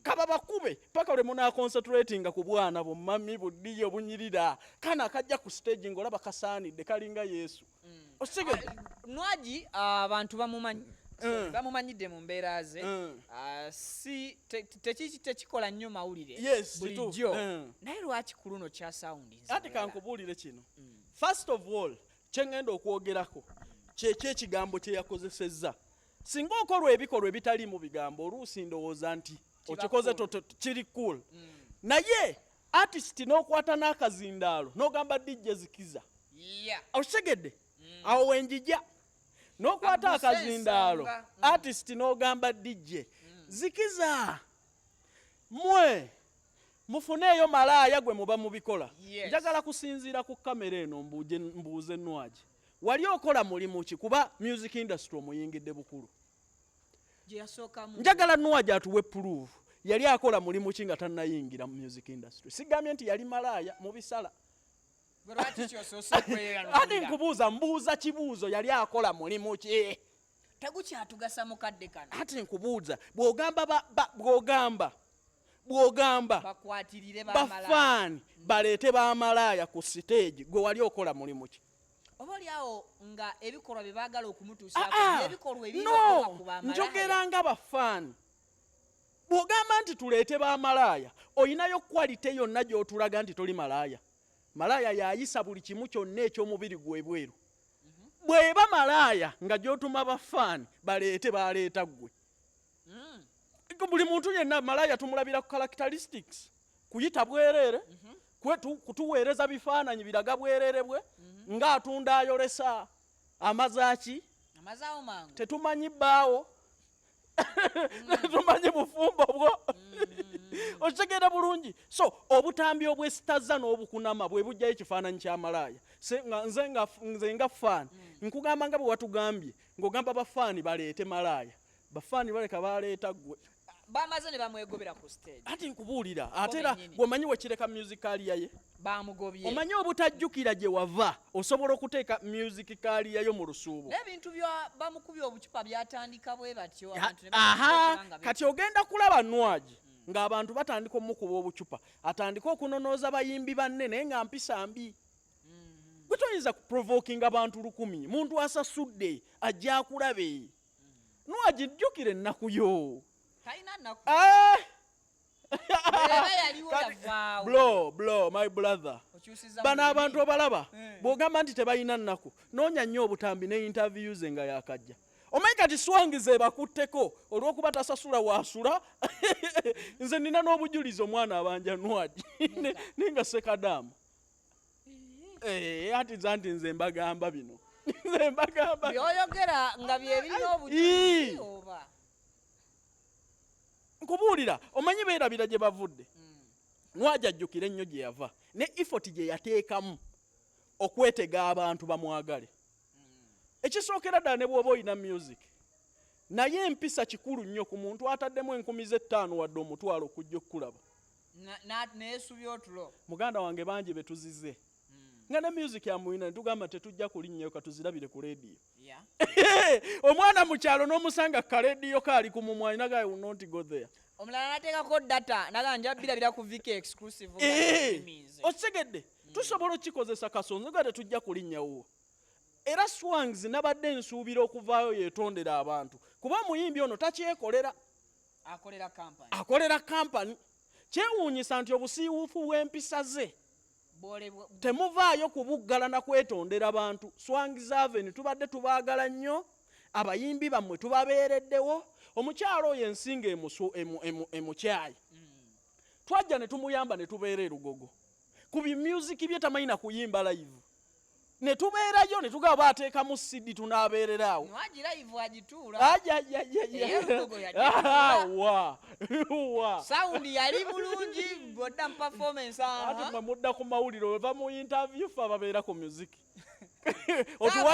A: Kaba bakube paka lwe munaaconcentratinga ku bwana bumami buddiyo obunyirira. Kana akajja ku stage ng'olaba kasaanidde, kalinga Yesu. Okitegedde?
B: Nwagi abantu bamumanyi, bamumanyidde mu mbeera ze. Ah, si tekikola nnyo mawulire
A: Yes,
B: bulijjo.
A: kituufu.
B: Naye lwaki ku luno kya sound?
A: Ati kankubuulire kino. First of all, kyeŋŋenda okwogerako kyekyo ekigambo kye yakozesezza. Singa okolwa ebikolwa ebitali mu bigambo, oluusi ndowooza nti
B: Kiba
A: okikoze
B: cool.
A: kiri cool. Naye artist n'okwata n'akazindaalo n'ogamba DJ zikiza, okitegedde? Awo wenjija n'okwata
B: Aguse
A: akazindaalo,
B: ensonga.
A: artist n'ogamba DJ zikiza, mwe mufuneeyo malaaya gwe muba mubikola. Njagala kusinziira ku kamera eno mbuuze Nwagi, wali okola mulimu ki? Kuba music industry omuyingidde bukulu.
B: Gye yasookamu.
A: Njagala Nwagi atuwe proof, yali akola mulimu ki nga tannayingira mu music industry? Sigambye nti yali malaaya mu bisala.
B: Gwe lwaki kyosoose
A: Ati
B: okweyanukula?
A: nkubuuza, mbuuza kibuuzo, yali akola mulimu ki?
B: Tegukyatugasa mu kadde kano.
A: Ati nkubuuza, bw'ogamba bw'ogamba
B: bakwatirire bamala
A: bafaani baleete bamalaaya ku siteegi, gwe wali okola mulimu ki?
B: Oba oliawo nga ebikolwa bye baagala okumutuusaako,
A: Ah, ah,
B: ebikolwa ebirina
A: no
B: ku bamalaaya.
A: Njogera nga bafaani. Bw'ogamba nti tuleete bamalaaya, oyinayo quality yonna gy'otulaga nti toli malaaya. Malaaya yayisa buli kimu kyonna eky'omubiri gwe ebweru. Bw'eba malaaya nga gy'otuma bafaani baleete, baleeta ggwe. Buli muntu yenna malaaya tumulabira ku characteristics, kuyita bwereere, kutuweereza bifaananyi biraga bwereere bwe, ng'atunda ayolesa amazaaki.
B: Amazaawo mangu.
A: Tetumanyi bbaawo, tetumanyi bufumbo bwo. Okitegeera bulungi? So obutambi obwesitaza n'obukunama bwe bujjayo ekifaananyi kya malaaya. Nze nga faani nkugamba nga bwe watugambye ng'ogamba bafaani baleete malaaya, bafaani baleka baleeta ggwe.
B: Bamaze ne bamwegobera ku stage.
A: Ati nkubuulira, ate era
B: bennyini.
A: gweomanyi wekireka music career ye.
B: Bamugobye.
A: Omanyi obutajjukira gye wava, osobola okuteeka music career yo mu lusuubo.
B: N'ebintu bya bamukubye obucupa byatandika bwe batyo, abantu ne
A: Aha,
B: batandika nga
A: kati ogenda kulaba Nwagi ng'abantu batandika omukuba obucupa, atandike okunonooza bayimbi banne, naye nga mpisa mbi. Gwe toyinza kuprovokinga abantu 1000, muntu asasudde ajja akulabe. Nwagi, jjukira ennaku yo.
B: Talina nnaku.
A: Eh!
B: Eba yaliwo yavaawo.
A: Bro, bro, my brother,
B: Okyusiza
A: bano
B: mu
A: abantu
B: lulimi.
A: obalaba,
B: Eh.
A: bw'ogamba nti tebalina nnaku, noonya nnyo obutambi ne interview ze nga yakajja. Omanyi kati swangiza ebakutteko olw'okuba tasasula waasula. Nze nina n'obujulizi, omwana abanja Nwagi naye nga sekadaamu. Eh, ati nze anti nze mbagamba bino, nze mbagamba.
B: Byoyogera nga byebirina
A: Ii.
B: obujulizi oba?
A: Nkubuulira, omanyi beerabira gye bavudde. Nwagi ajjukira ennyo gye yava ne effort gye yateekamu okwetega abantu bamwagale. Ekisookera ddala, ne bw'oba olina music, naye empisa kikulu nnyo ku muntu ataddemu 5000 wadde 100,000 okujja okukulaba.
B: Neesubya otulo.
A: Muganda wange, bangi be tuzize. Nga ne music amuyina, netugamba tetujja kulinnyayo, katuzirabire ku rediyo. Omwana mu kyalo n'omusanga kalediyo kaali ku mumwa, alina will not go there.
B: Omulala nateekako data naga nja birabira ku VK Exclusive nga streamings.
A: Okitegedde? Tusobola okukikozesa kasonzo nga tetujja kulinnyawo. Era Swangs nabadde nsuubira okuvaayo yeetondera abantu, kuba omuyimbi ono takyekolera.
B: Akolera company.
A: Akolera kampani. Kyewuunyisa nti obusiiwuufu bw'empisa ze temuvaayo kubuggala na kwetondera bantu. Swangz Avenue, tubadde tubaagala nnyo, abayimbi bammwe tubabeereddewo. Omukyalo oyo ensinga emukyayi, twajja ne tumuyamba ne tubeera erugogo ku bimusiki bye tamanyi na kuyimba live, ne tubeerayo ne tugaba bateekamu CD, tunaabeerera awo.
B: Nwagi live agituula.
A: Ajajajajja.
B: Ey'Erugogo yagituula.
A: Wa wa.
B: Sound yali bulungi bwodda mu performance.
A: Ati mwe mudda ku mawulire, weva mu interview, fe ababeera ku music.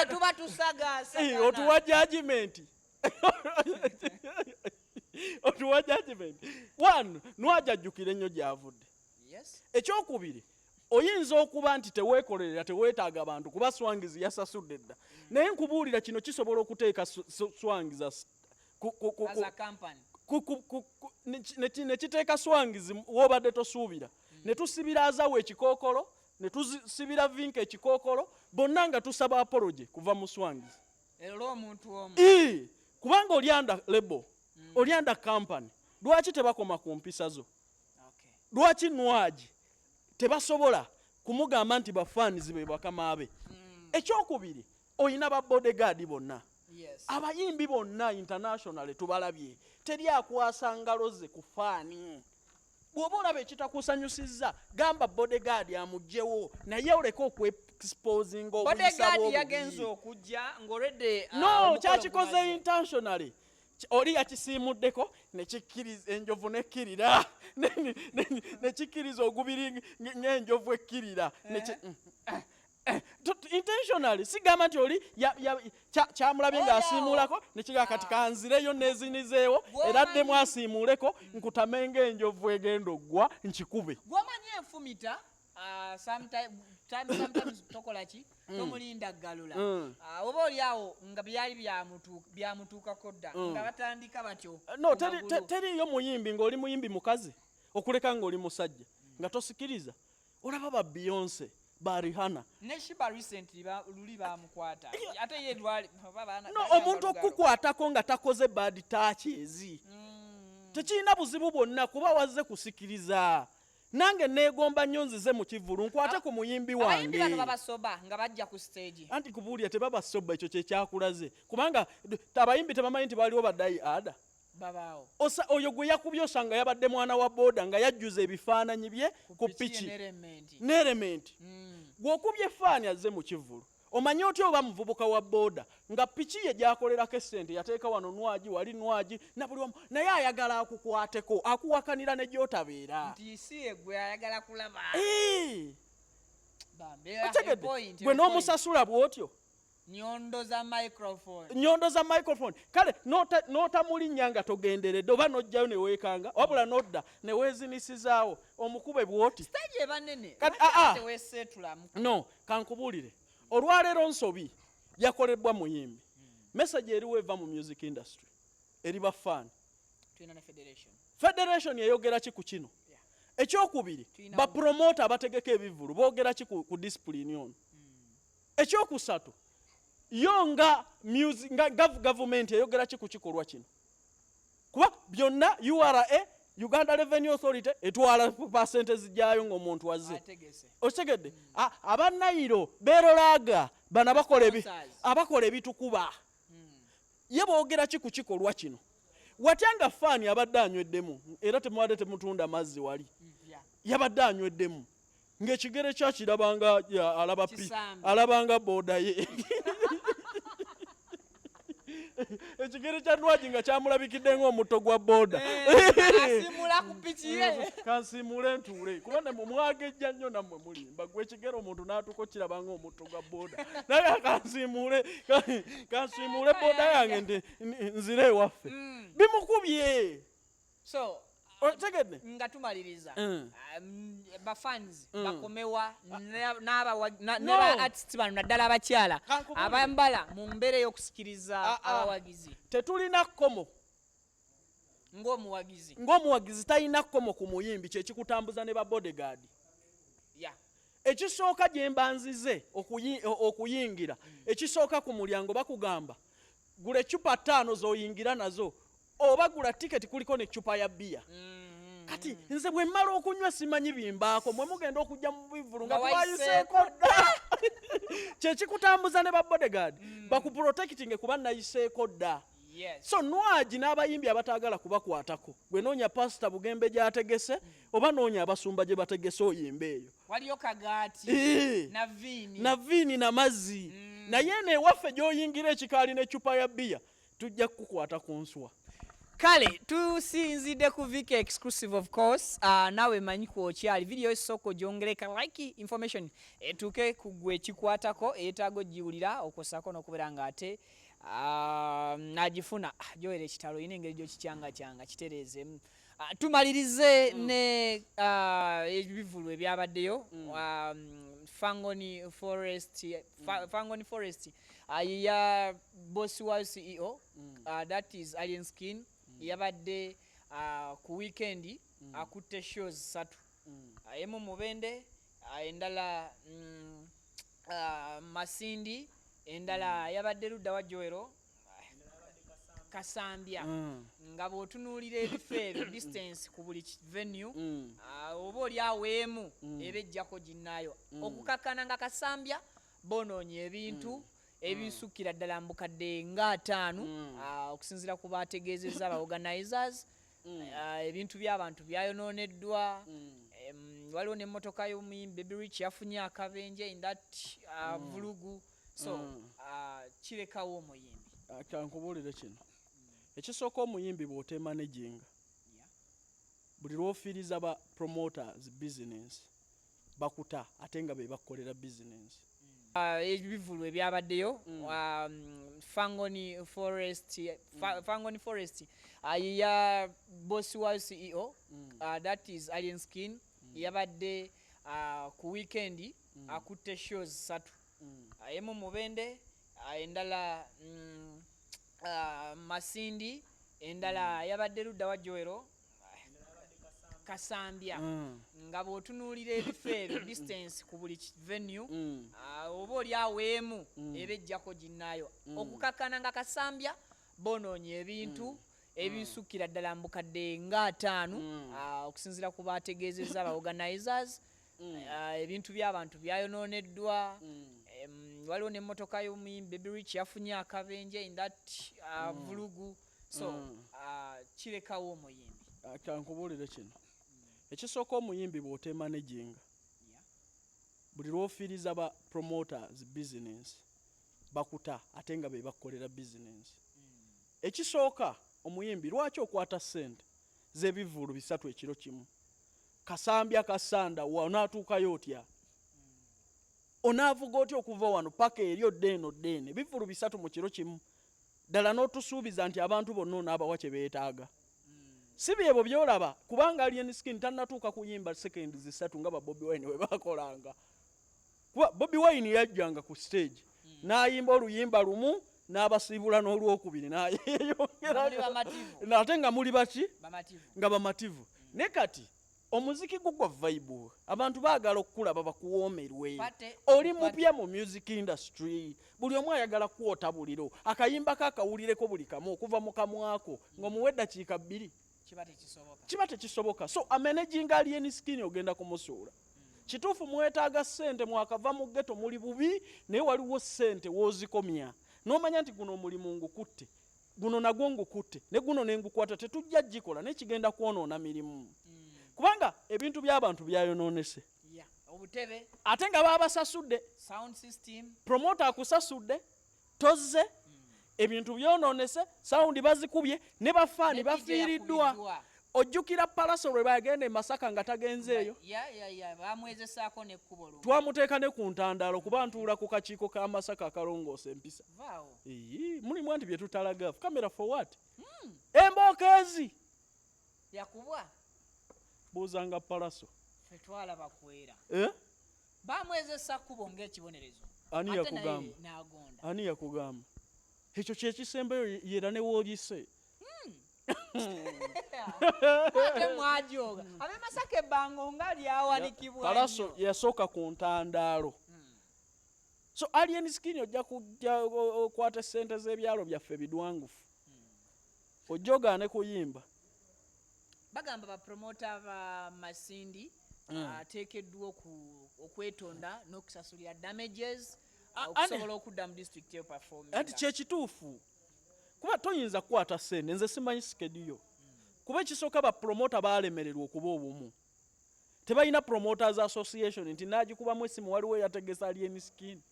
B: Tuba tusagaasagana.
A: Otuwa judgment, otuwa judgment. One, nwajajjukira ennyo gy'avudde. Ekyokubiri, oyinza okuba nti teweekolerera, teweetaaga bantu, kuba Swangs yasasudde dda. Naye nkubuulira, kino kisobola okuteeka Swangs
B: As a company.
A: Ne kiteeka Swangs w'obadde tosuubira, ne tusibira Azawi ekikookolo, ne tusibira Vinka ekikookolo, bonna nga tusaba apology kuva mu Swangs.
B: Era olw'omuntu omu.
A: Ii, kubanga oli under label, oli under company. Lwaki tebakoma ku mpisa zo? Lwaki Nwagi tebasobola kumugamba nti bafaanizi be bakama be? Ekyokubiri, oyina ba bodyguard bonna. Abayimbi bonna international tubalabye, teri akwasa ngalo ze ku fan. Bw'oba olaba ekitakusanyusizza, gamba bodyguard amugjewo, naye oleke okwexposinga obuyisa
B: Bodyguard
A: bw'obubi.
B: Yagenze okujja ng'olwedde.
A: No, kyakikoze intentionally. Oli yakisiimuddeko nekikkiriza enjovu nekkirira, nekikkiriza ogubiri ng'enjovu ekkirira. Intentionally sigamba nti oli kyamulabye ng'asiimuulako nekigaa kati kanzireyo nezinizeewo, era addemu asiimuuleko, nkutame ng'enjovu egenda oggwa nkikube.
B: Gwomanyi enfumita, sometimes tokola ki, tomulinda ggalula. Oba oli awo nga byali byamutuukako dda, nga batandika batyo
A: No,
B: ku
A: teri
B: magulu.
A: Teriiyo muyimbi ng'oli muyimbi mukazi okuleka ng'oli musajja nga tosikiriza. Olaba ba Beyonce, ba Rihanna.
B: Ne Sheebah recently luli bamukwata, ate ye lwali oba
A: No,
B: bagamba
A: omuntu
B: lugalo.
A: okukwatako nga takoze bad touches tekirina buzibu bwonna, kuba wazze kusikiriza. Nange neegomba nnyo nzize mu kivvulu nkwate ku muyimbi
B: Abayimbi bano
A: wange.
B: babasoba nga bajja ku stage.
A: Anti kubuulira, tebabasoba, ekyo kyekyakulaze, kubanga abayimbi tebamanyi nti baliwo baddayi ada.
B: Babaawo.
A: Oyo gwe yakubye osanga yabadde mwana wa booda nga yajjuza ebifaananyi bye ku piki
B: n'element.
A: N'element. Gw'okubye fan azze mu kivvulu, omanyi otya oba muvubuka wa booda nga piki ye gy'akolerako essente yateeka wano Nwagi, wali Nwagi na buli wamu, naye ayagala akukwateko, akuwakanira ne gy'otabeera.
B: Nti si ye gwe ayagala kulaba. Bambi,
A: Otegedde?
B: Point,
A: Gwe
B: point.
A: n'omusasula bw'otyo.
B: Nyondo za microphone.
A: Nyondo za microphone. Kale n'otamulinnya nga togenderedde, oba n'ojjayo ne weekanga, wabula n'odda ne weezinisizaawo omukube bw'oti.
B: Stage eba nene.
A: Kati,
B: Lwaki
A: ah, ah.
B: teweeseetulamu?
A: No, kankubuulire, olwaleero nsobi yakolebbwa muyimbi. Message eriwo eva mu music industry eri bafaani.
B: Tulina ne federation.
A: Federation eyogera ki ku kino? Ekyokubiri, bapromota abategeka ebivvulu boogera ki ku discipline ono? Ekyokusatu, yo nga music, nga gavumenti eyogera ki ku kikolwa kino? Kuba byonna URA, Uganda Revenue Authority, etwala pasente zijjayo ng'omuntu azze.
B: Ategese.
A: Okitegedde? Abannayiro beerolaga bano abakola
B: Sponsors.
A: Abakola ebitukuba, ye boogera ki ku kikolwa kino? Watya nga fan abadde anyweddemu, era temubadde temutunda mazzi wali? Yabadde anyweddemu ng'ekigere kyakirabanga alaba
B: Kisambi.
A: Alabanga booda ye, ekigere kya Nwagi nga kyamulabikidde ng'omutto gwa booda.
B: Asimula ku piki ye.
A: Kansiimule ntuule, kuba ne mwagejja nnyo nammwe, mulimba. Gwe ekigere omuntu n'atuuka okiraba ng'omutto gwa booda, naye kansiimuule, kansiimuule booda yange nti nzire ewaffe. Bimukubye.
B: So
A: Otegedde?
B: Nga tumaliriza, bafans bakomewa
A: No.
B: ne ba artists bano, naddala abakyala
A: Kankubuulire.
B: abambala mu mbeera ey'okusikiriza
A: Ah, ah.
B: abawagizi.
A: Tetulina kkomo.
B: Ng'omuwagizi.
A: Ng'omuwagizi talina kkomo ku muyimbi, kyekikutambuza ne ba bodyguard. Ekisooka gye mba nzize okuyingira, ekisooka ku mulyango bakugamba gula eccupa 5 z'oyingira nazo, oba gula tiketi kuliko n'eccupa ya bbiya. Kati nze bwe mmala okunywa simanyi bimbaako, mwe mugenda okujja mu bivvulu nga
B: Nga wayiseeko.
A: twayiseeko dda. Kyekikutambuza ne ba bodyguard bakuprotectinge kuba nayiseeko dda. So nwagi n'abayimbi abataagala kubakwatako, gwe noonya Pasita Bugembe gy'ategese, oba noonya abasumba gye bategese oyimbe eyo.
B: Waliyo kagaati na viini.
A: Na viini na mazzi. Naye eno ewaffe gy'oyingira ekikaali n'eccupa ya bbiya, tujja kukukwata ku nswa.
B: Kale tusinzidde ku Vk Exclusive, of course. Naawe manyi kwokyali video esooka ogyongereka like, information etuuke ku gwe ekikwatako, eyeetaaga ogiwulira, okwossaako n'okubeera nga ate agifuna. Ah, gyowera ekitalo olina engeri gyokikyangakyanga kitereezemu. Tumalirize ne ebivulu ebyabaddeyo. Fangoni Forest, Fangoni Forest ya boss wa CEO, that is Alien Skin, yabadde ku weekend akutte shows 3, emu Mubende, endala Masindi, endala yabadde ludda wa Joero Kasambya. Nga bw'otunuulira ebifo ebyo, distance ku buli venue, oba oli aweemu eba ejjako ginnaayo. Okukakkana nga Kasambya bonoonye ebintu ebisukkira ddala mu bukadde nga 50, okusinziira ku bategeezezza aba organizers. Ebintu by'abantu byayonooneddwa. Waliwo n'emmotoka y'omuyimbi Baby Rich yafunye akabenje in that vulugu. So kirekawo omuyimbi.
A: Kankubuulire kino. Ekisooka, omuyimbi bw'otemanaginga, buli lw'ofiiriza ba promoters business, bakuta, ate nga be bakukolera business.
B: Ebivulu ebyabaddeyo. Fangoni Forest, Fangoni Forest ya boss wa CEO, that is Alien Skin, yabadde ku weekend akutte shows 3, emu Mubende, endala Masindi, endala yabadde ludda wa Joero Kasambya. Nga bw'otunuulira ebifo ebyo, distance ku buli venue, oba oli aweemu eba ejjako ginnaayo. Okukakkana nga Kasambya bonoonye ebintu ebisukkira ddala mu bukadde nga 50, okusinziira ku bategeezezza aba organizers. Ebintu by'abantu byayonooneddwa. Waliwo n'emmotoka y'omuyimbi Baby Rich yafunye akabenje in that vulugu. So kirekawo omuyimbi.
A: Kankubuulire kino. Ekisooka, omuyimbi bw'otemanaginga, buli lw'ofiiriza ba promoters business, bakuta, ate nga be bakukolera business. Ekisooka, omuyimbi lwaki okwata ssente z'ebivvulu 3 ekiro kimu? Kasambya, Kasanda, wa onaatuukayo otya? Onaavuga otya okuva wano paka eri odde eno odde eno? Ebivvulu 3 mu kiro kimu, ddala n'otusuubiza nti abantu bonna onaabawa kye beetaaga. Si byebyo by'olaba, kubanga Alien Skin tannatuuka kuyimba sekendi 3 nga ba Bobi Wine bwe baakolanga. Kuba Bobi Wine yajjanga ku stage n'ayimba oluyimba lumu n'abasiibula n'olwokubiri n'ayeyongerayo.
B: Muli bamativu.
A: Ate nga muli baki?
B: Bamativu.
A: Nga bamativu. Ne kati omuziki gugwa vibe, abantu baagala okukulaba bakuwoomerwe.
B: Pate,
A: Oli
B: pate.
A: mupya mu music industry, buli omu ayagala kwota buliro, akayimba ko akawulireko buli kamu okuva mu kamwako ng'omuwa eddakiika 2.
B: Kiba tekisoboka.
A: Kiba tekisoboka. So amanaging Alien Skin ogenda kumusuula. Kituufu mwetaaga ssente, mwakava mu ghetto, muli bubi, naye waliwo ssente w'ozikomya n'omanya nti guno omulimu ngukutte, guno nagwo ngukutte, ne guno ne ngukwata, tetujja gikola naye kigenda kwonoona mirimu, kubanga ebintu by'abantu byayonoonese.
B: Obutebe.
A: Ate nga baabasasudde.
B: Sound system.
A: Promoter akusasudde, tozze, ebintu byonoonese, sound bazikubye, ne bafaani
B: Ne DJ
A: bafiiriddwa.
B: yakubiddwa.
A: Ojjukira Palaso lwe bagenda e Masaka nga tagenzeeyo?
B: Ya, bamwezesaako n'ekkubo lumu.
A: Twamuteeka ne ku ntandaalo, kuba ntuula ku kakiiko ka Masaka akalongoosa empisa.
B: Vaawo.
A: Eyi, mulimu anti bye tutalaga kamera for what? Embooka ezi
B: Yakubwa.
A: Buuzanga Pallaso.
B: Ffe twalaba kwera.
A: Eh?
B: Bamwezesa kkubo ng'ekibonerezo.
A: Ani
B: Ate naye
A: yakugamba?
B: n'agonda.
A: Ani yakugamba? Ekyo kyekisembayo yera ne woolise.
B: Ate mwajooga. Ab'e Masaka ebbango nga lyawanikibwa
A: Pallaso
B: nnyo.
A: yasooka ku ntandaalo. So Alien Skin ojja kujja okwata ssente z'ebyalo byaffe bidwangufu. Ojja ogaane kuyimba.
B: Bagamba bapromota ba Masindi ateekeddwa okwetonda n'okusasulira damages okusobola okudda mu district eyo performing.
A: Anti kyekituufu kuba toyinza kukwata ssente, nze simanyi schedule yo. Kuba ekisooka ba promoter baalemererwa okuba obumu. Tebalina promoters association nti naagikubamu essimu waliwo eyategesa Alien Skin.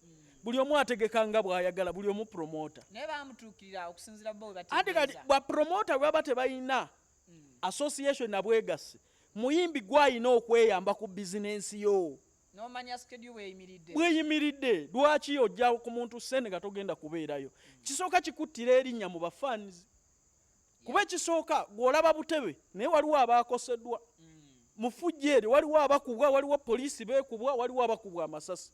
A: Buli omu ategeka nga bw'ayagala, buli omu promoter.
B: Naye baamutuukirira okusinziira bo bwe
A: Anti kati
B: bategeeza.
A: bwa promoter bwe baba tebalina association nabwegasse, muyimbi gw'alina okweyamba ku bizinensi yo.
B: N'omanya schedule bw'eyimiridde.
A: Bw'eyimiridde, lwaki ojja ku muntu ssente nga togenda kubeerayo? Kisooka kikuttira erinnya mu bafans. Kuba ekisooka gw'olaba butebe naye waliwo abaakoseddwa. Mu ffujjo eryo waliwo abakubwa, waliwo poliisi beekubwa, waliwo abakubwa amasasi.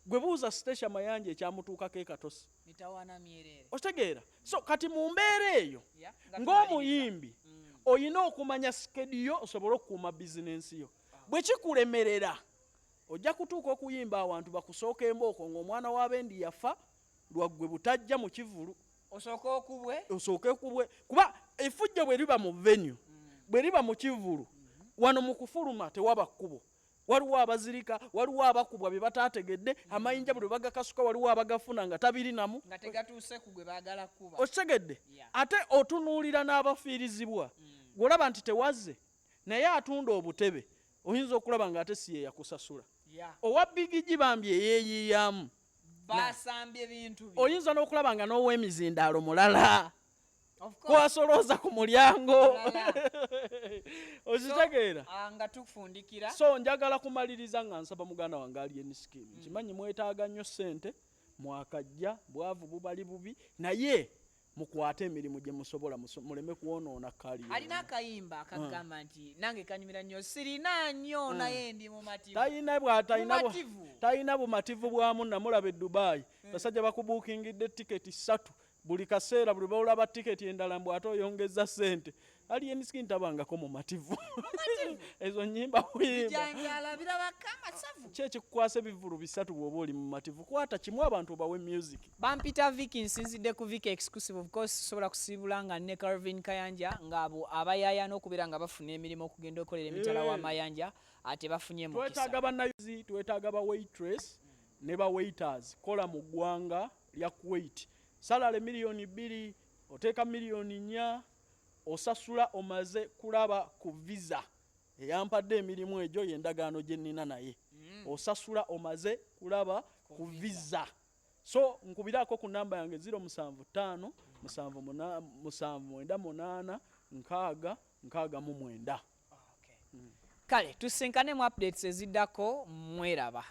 A: Gwe buuza Stecia Mayanja ekyamutuukako e Katosi.
B: Mitawaana myereere.
A: Okitegeera? So kati mu mbeera eyo ng'omuyimbi olina okumanya schedule yo osobole okukuuma bizinensi yo. Bwe kikulemerera ojja kutuuka okuyimba awantu bakusooka embooko ng'omwana w'abendi yafa lwa ggwe butajja mu kivvulu.
B: Osooke okubwe.
A: Osooke okubwe. Kuba effujjo bwe liba mu venue, bwe liba mu kivvulu, wano mu kufuluma tewaba kkubo. Waliwo abazirika, waliwo abakubwa bye bataategedde, amayinja buli lwe bagakasuka waliwo abagafuna nga tabirinamu.
B: Nga tegatuuse ku gwe baagala kukuba.
A: Okitegedde? Ate otunuulira n'abafiirizibwa. Ggwe olaba nti tewazze, naye atunda obutebe oyinza okulaba ng'ate si ye yakusasula. Owa Big G bambi eyeeyiiyamu.
B: Basambye bintu bye.
A: Oyinza n'okulaba nga n'ow'emizindaalo mulala. Kwasolooza ku mulyango. Okitegeera?
B: Nga tufundikira.
A: So njagala kumaliriza nga nsaba muganda wange Alien Skin. Nkimanyi mwetaaga nnyo ssente, mwakajja, bwavu bubali bubi, naye mukwate emirimu gye musobola muleme kwonoona career.
B: Alina akayimba akagamba nti nange kanyumira nnyo, sirina nnyo naye ndi mumativu.
A: Talina bwa, talina bwa,
B: Mumativu.
A: talina bumativu bwamu. Namulaba e Dubai. Basajja bakubuukingidde tiketi 3 buli kaseera, buli lw'olaba tiketi endala mbu ate oyongeza ssente. Alien Skin tabangako mumativu. Ezo nnyimba kuyimba.
B: Bijanjaala birabako amasavu.
A: Ki ekikukwasa ebivvulu 3 bw'oba oli mumativu? Kwata kimu abantu obawe music.
B: Bampita Vicky, nsinzidde ku Vicky Exclusive. Of course sobola kusiibula nga ne Calvin Kayanja ng'abo abayaayaana okubeera nga bafuna emirimu okugenda okukolera emitala w'amayanja ate bafunye mukisa.
A: Twetaaga bannayuzi, twetaaga ba waitress ne ba waiters. Kola mu ggwanga lya Kuwait. Salale miliyoni 2, oteeka miliyoni 4, osasula omaze kulaba ku visa. Eyampadde emirimu egyo y'endagaano gye nnina naye. Osasula omaze kulaba ku visa. So nkubiraako ku namba yange zero musanvu ttaano, musanvu muna, musanvu mwenda munaana, nkaaga, nkaaga mu mwenda.
B: Kale tusinkane mu updates eziddako, mweraba.